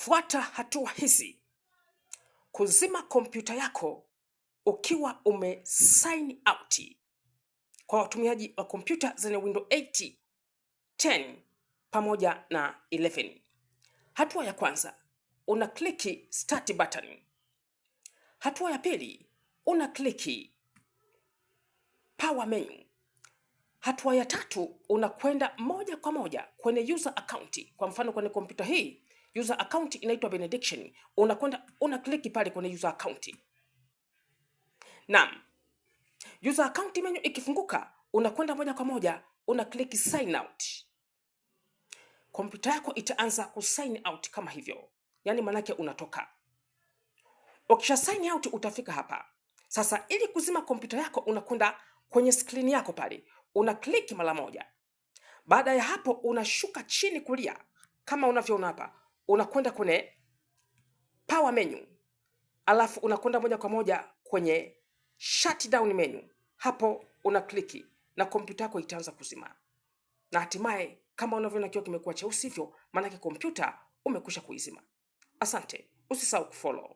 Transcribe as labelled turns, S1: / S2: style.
S1: Fuata hatua hizi kuzima kompyuta yako ukiwa ume sign out. Kwa watumiaji wa kompyuta zenye Windows 8, 10 pamoja na 11. Hatua ya kwanza, una kliki start button. Hatua ya pili, una kliki power menu. Hatua ya tatu, unakwenda moja kwa moja kwenye user account. Kwa mfano kwenye kompyuta hii user account inaitwa Benediction, unakwenda una kliki pale kwenye user account. Naam, user account menu ikifunguka, unakwenda moja kwa moja una kliki sign out. Kompyuta yako itaanza ku sign out kama hivyo, yaani manake unatoka. Ukisha sign out utafika hapa. Sasa ili kuzima kompyuta yako, unakwenda kwenye skrini yako pale, una click mara moja. Baada ya hapo, unashuka chini kulia kama unavyoona hapa, unakwenda kwenye power menu, alafu unakwenda moja kwa moja kwenye shutdown menu. Hapo una kliki na kompyuta yako itaanza kuzima, na hatimaye kama unavyoona kioo kimekuwa cheusi hivyo, maanake kompyuta umekwisha kuizima. Asante, usisahau kufollow.